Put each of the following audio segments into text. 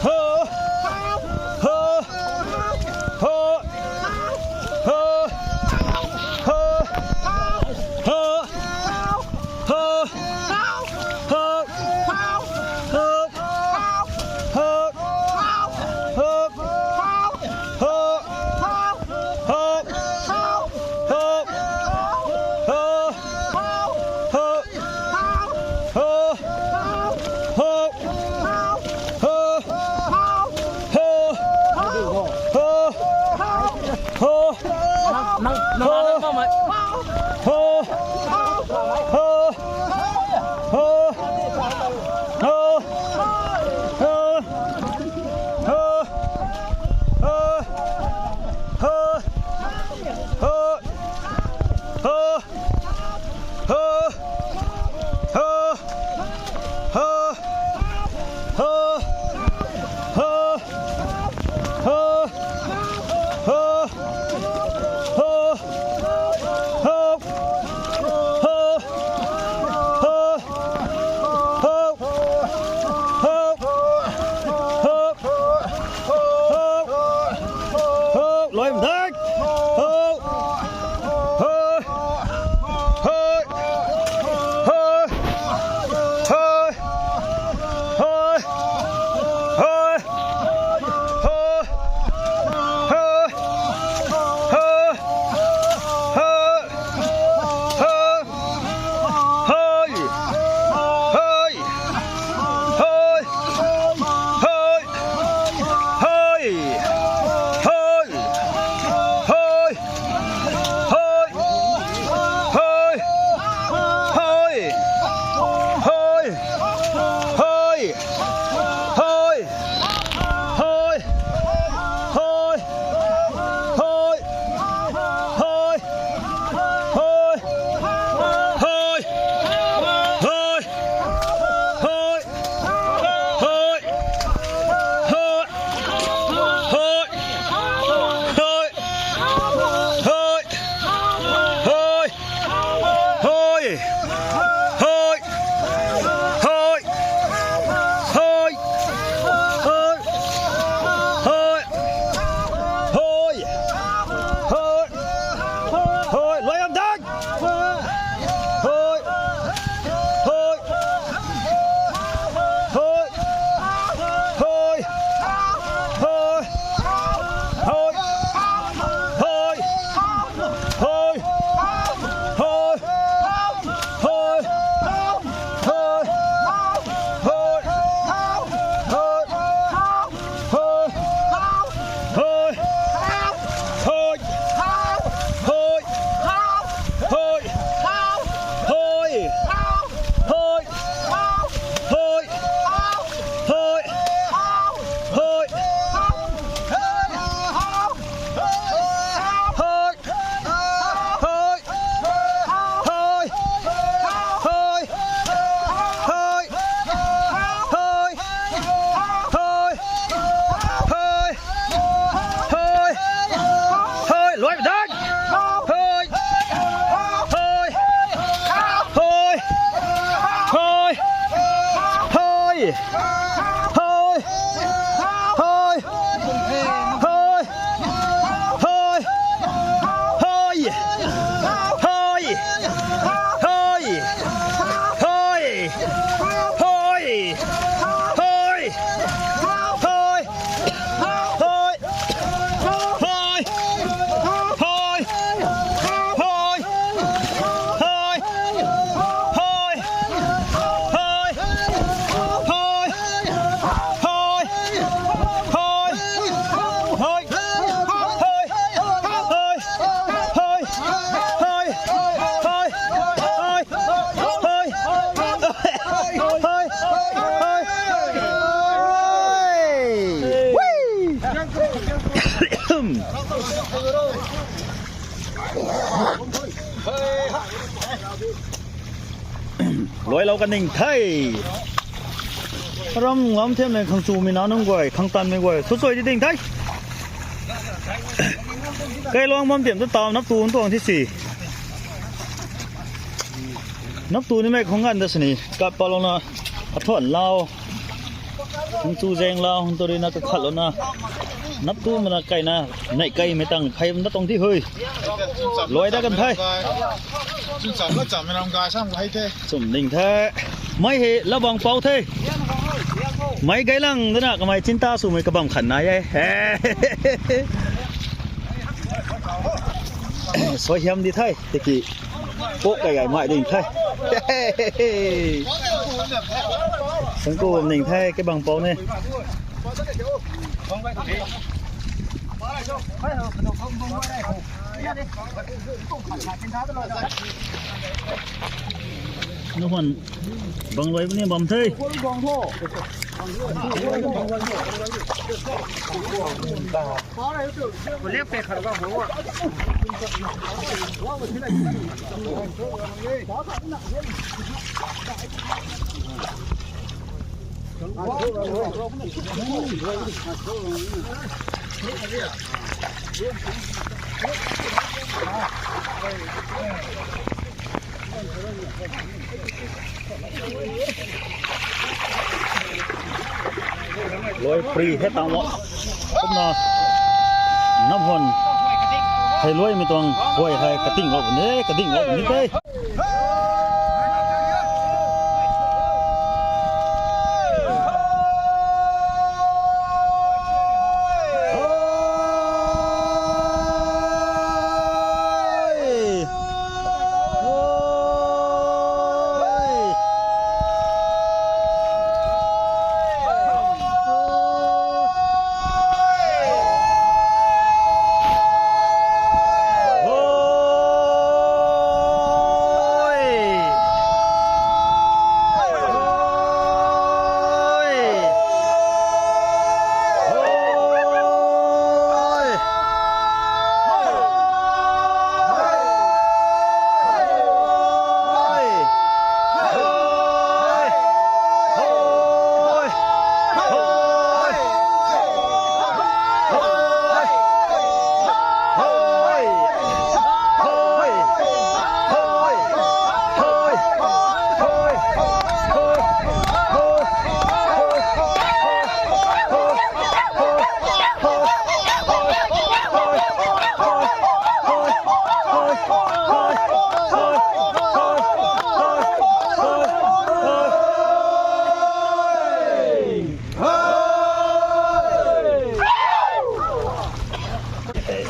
ເຮີ ລອຍລາວກັນເໜັງໄທ ຣຳງາມທຽມໃນຄັງຊູມີນາໜອງກວາຍ ຄັງຕັນແມ່ກວາຍ ສົດສວຍທີ່ເໜັງໄທ ໄກລອງບຳຕຽມຕົ້ນຕາມ ນັບຕູນຕົວທີສີ່ ນັບຕູນໃນແມັກຂອງງານດັດສະນີ ກາດປາລອງນາ ກະທ້ອນລາວ ມັນຊູແຊງລາວ ໂຕເລນາກະຂັດລະນາ ນັບຕູນມານາໄກນາ ໃນໄກແມ່ຕັງ ໃຜມັນຕະຕ້ອງທີ່ເຮີຍ ລອຍດາກັນໄພ ຊຸມເໜັງແທ້ ໄມ້ເຮລະວັງເປົາເທ ໄມ້ໄກຫຼັງເດີນະ ກະໄມ້ຈິນຕາ ສູ້ໄມ້ກະບຳຂັນນາຍ ແຮ ສວຍຫຽມດີໄທ ແຕ່ກີ້ ໂປະໄກ່ໃຫຍ່ມາເໜັງໄທ ສັງກູເໜັງໄທ ແກບັງເປົານີ້ ນະຄອນ ບັງລວຍນີ້ບຳເທີຍ ລອຍຟຣີເຮັດຕາມເວາະ ຄົບນາ ນັບຮອນ ໃຫ້ລວຍໄມ່ຕ້ອງ ຫ້ວຍໃຫ້ກະຕິ່ງເວາະນີ້ ກະຕິ່ງເວາະນີ້ເດ້.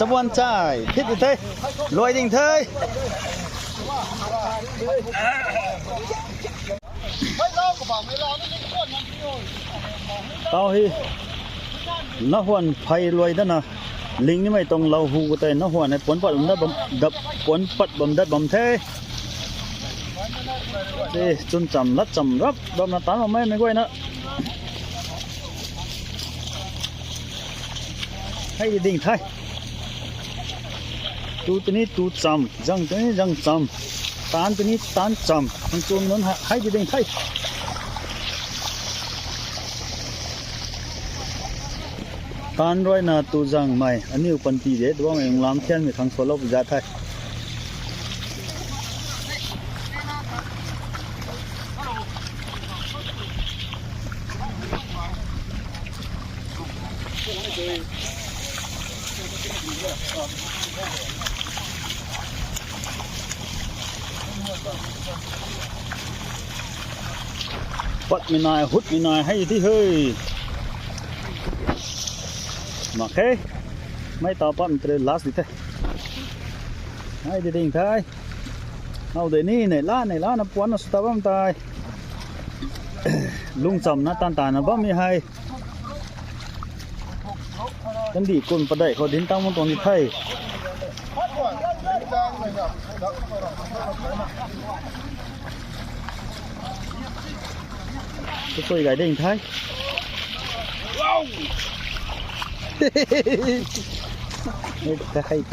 ສະບວນຈາຍ ຜິດເລີຍ ລວຍດິງເທີຍ. ເຕົ້າຮີ ນະຫວນໄພລວຍນັ້ນນະ ລິງນີ້ໄມ່ຕ້ອງເລົ່າຮູ້ແຕ່ນະຫວນໃຫ້ປົນປັດບຳດັດບຳ ດັບ ປົນປັດບຳດັດບຳແທ້ ເອີ ຈຸນຈຳລັດຈຳລັບດອມນາຕານມາແມ່ນໄມ້ກວາຍນະ ໃຫ້ດິງໄທ ຕູຕະນີ້ຕູຈຳ ຈັ່ງຕະນີ້ຈັ່ງຈຳ ຕານຕະນີ້ຕານຈຳ ມັນໂຈນນັ້ນໃຫ້ ໃຫ້ດິງໄທ ຕານລອຍນາຕູຈັ່ງໃໝ່ ອານິວປັນຕີເດດ ວ່າງແອງລາມແຄນມີທັງໂຊລາວປະຊາໄທ. ປັດມີນາຍ ຫຸດມີນາຍ ໃຫ້ທີ່ເຮີຍ ມາເຄ ໄມ້ຕາປັດເຕຣລາສດີແທ້ ໃຫ້ດີດິງໄທ ເອົາເດນີ້ ໃນລ້ານ ໃນລ້ານນະ ປວນນະ ສະຕາບຳຕາຍ ລຸງຈຳນະ ຕານຕານນະ ບໍ່ມີໃຫ້ ກັນດີກຸນປະໄດເຂົາດິນຕັ້ງມັນຕົງທີ່ໄທ ຊ່ວຍໄກເດ້ງໄທ. ເຮັດຕະໄຄໄປ